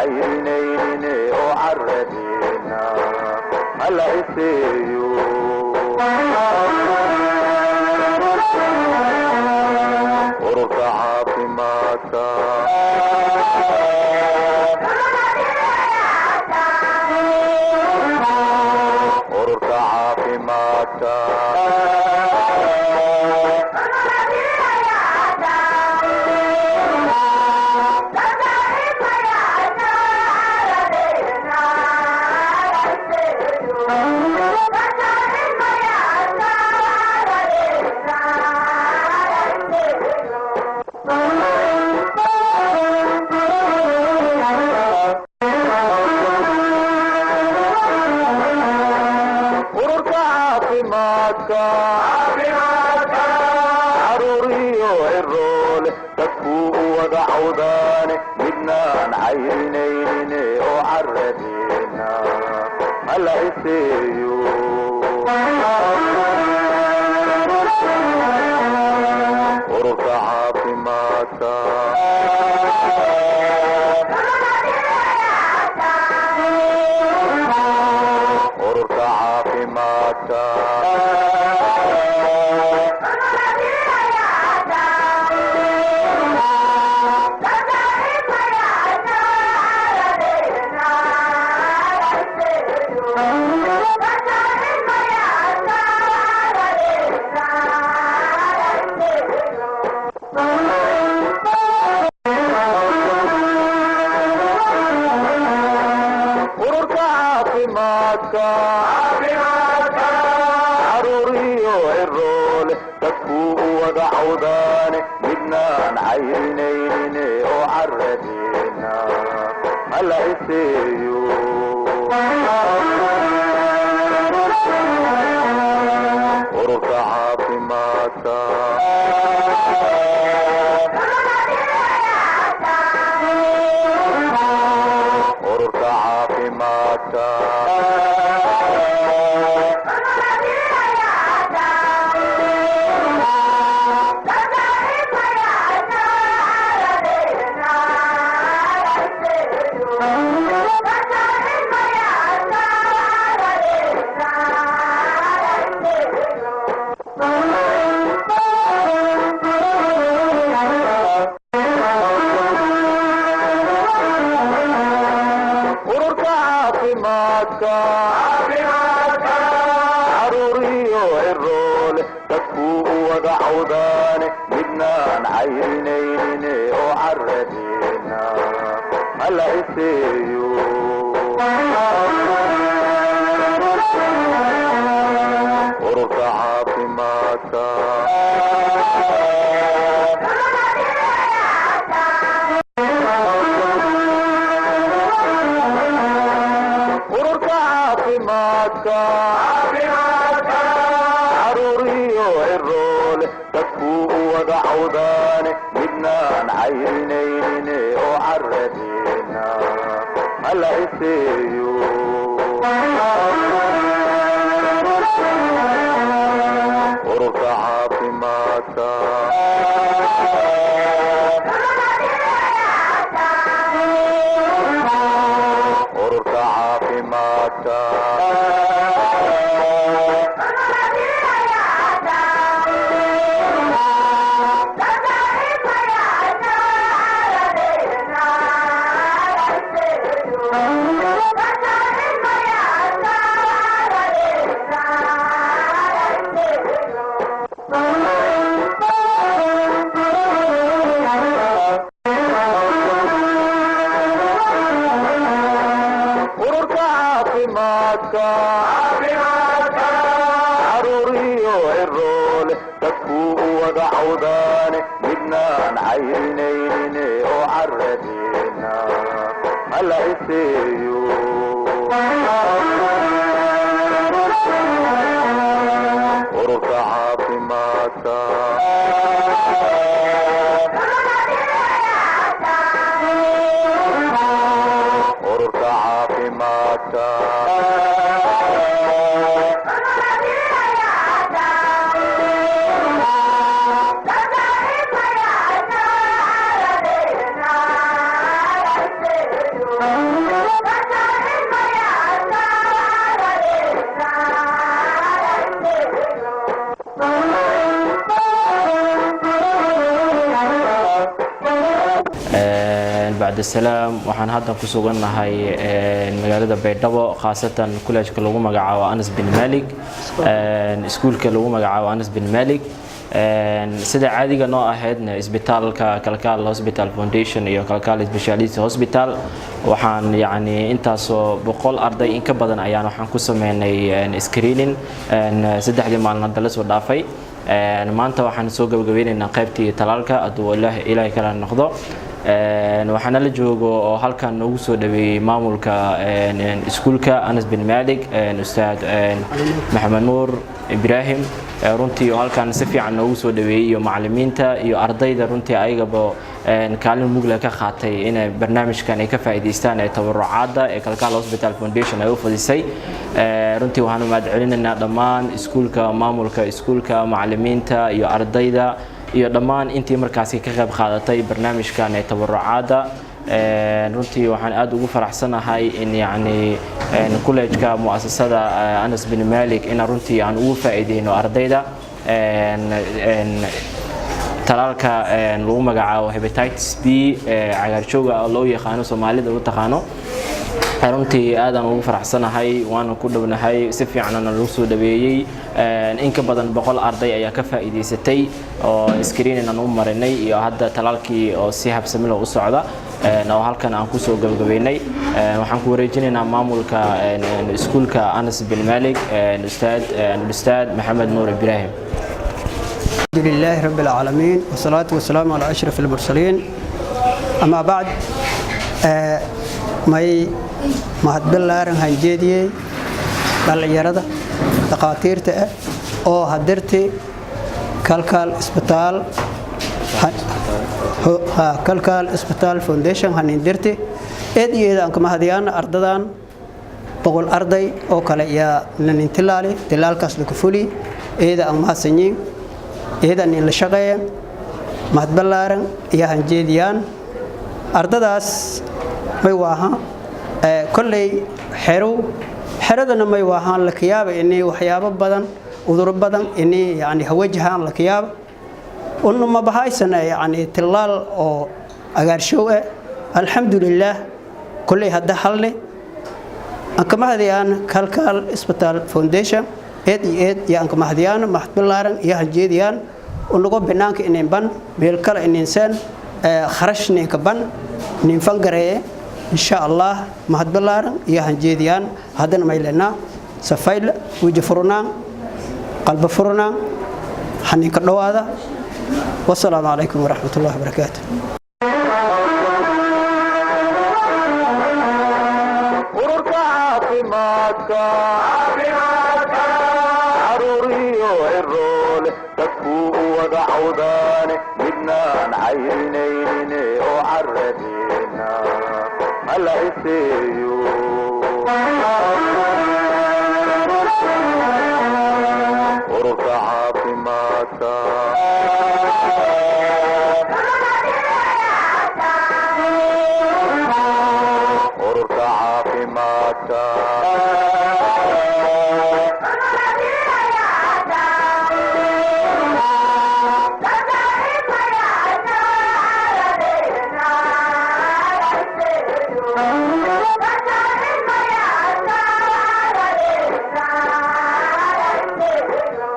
Cayrinaynin oo caradeena hala iseeyo. Ururka caafimaadka. Ururka caafimaadka. Ururka caafimaadka. Caruuriyo ciroole, dadkuu u wada cawdaane, midnaan cayrinaynin oo caradeena hala iseeyo. Ururka caafimaadka. Ururka caafimaadka. Ururka caafimaadka. Caruuriyo ciroole, dadkuu u wada cawdaane, midnaan cayrinaynin oo caradeena hala iseeyo. Ururka caafimaadka. Ururka caafimaadka. Ururka caafimaadka. Caruuriyo ciroole, dadkuu u wada cawdaane, midnaan cayrinaynin oo caradeena hala iseeyo. Ururka caafimaadka. Ururka caafimaadka. Caruuriyo ciroole, dadkuu u wada cawdaane, midnaan cayrinaynin oo caradeena hala iseeyo. Ururka caafimaadka. Ururka caafimaadka. Ururka caafimaadka. Caruuriyo ciroole, dadkuu u wada cawdaane, midnaan cayrinaynin oo caradeena hala iseeyo. Ururka caafimaadka. Ururka caafimaadka. Bacdasalaam waxaan hadda ku sugannahay magaalada Baydhabo, khaasatan kuleejka lagu magacaabo Anas bin Malik, iskuulka lagu magacaabo Anas bin Malik. Sida caadiga noo ahaydna, isbitaalka Kalkaal Hospital Foundation iyo Kalkaal Specialist Hospital waxaan yacni intaasoo 100 arday in ka badan ayaan waxaan ku sameynay screening 3dii maalin hadda la soo dhaafay. Maanta waxaan soo gabagabeynaynaa qaybtii talaalka, hadduu Ilaahay kala noqdo. Waxaana la joogo oo halkan noogu soo dhaweeyey maamulka iskuulka Anas bin Malik, Ustaad Maxamed Nuur Ibraahim, runtii oo halkan si fiican noogu soo dhaweeyey, iyo macalimiinta iyo ardayda runtii ayagaba kaalin mugle ka qaatay inay barnaamijkan ay ka faa'iidaystaan ee tabarucaadda ee Kalkaal Hospital Foundation ay u fadisay. Runtii waxaan u mahad celinaynaa dhammaan iskuulka, maamulka iskuulka, macalimiinta iyo ardayda iyo dhammaan intii markaasi ka qayb qaadatay barnaamijkan ee tabarucaadda. Runtii waxaan aad ugu faraxsanahay in yacni kuleejka mu'asasada Anas bin Malik in runtii aan ugu faa'iideyno ardayda talaalka lagu magacaabo hepatitis B, cagaarshowga loo yaqaano, Soomaalida u taqaano. Runtii aadaan ugu faraxsanahay, waana ku dhownahay, si fiicanna lagu soo dhaweeyey. In ka badan 100 arday ayaa ka faa'iidaysatay oo screening aan u marinay, iyo hadda talaalkii oo si habsami leh u socda oo halkan aan kusoo gabagabeynay. Waxaan ku wareejinaynaa maamulka iskuulka Anas bin Malik, Ustaad Maxamed Nuur Ibraahim. الحمد لله رب العالمين، والصلاة والسلام على أشرف المرسلين، أما بعد، may mahad ballaaran hanjeediyey dhallinyarada dhakhaatiirta ah oo hadirti Kalkaal Isbitaal, Kalkaal Isbitaal Foundation hanindirti. Eed iyo eed aan ka mahadiyaan ardadan. 100 arday oo kale yaa nanin tilaali, tilaalkaas laku fuli. Eeda aan mahadsanyiin, eedan in la shaqeeya. Mahad ballaaran iyo hanjeediyaan ardadaas. May waaha kolley xerow xeradana may waahaan la kiyaaba inay waxyaabo badan, uduro badan inay yani hawajahaan la kiyaaba. Unna ma bahaysana yani tilaal oo agaarshow ah. Alxamdulillaah, kolley hadda halne aan ka mahadiyaan Kalkaal Isbitaal Foundation. Eed iyo eed iyo aan ka mahadiyaan, mahad ballaaran iyo hanjeediyaan. Unago banaanka inayn ban meel kale inayn kharash ninka ban nin fangareeye. Insha Allah, mahad ballaaran iyo hanjeediyaan. Haddana maylenaa safayl weji furnaan, qalba furnaan xaninka dhowaada. Wasalaamu calaykum waraxmat ullahi wabarakaatu. Ururka caafimaadka, caruur iyo ciroole, dadkuu u wada cawdaane, midnaan cayrinaynin oo caradeena hala iseeyo. Ururka caafimaadka. Ururka caafimaadka.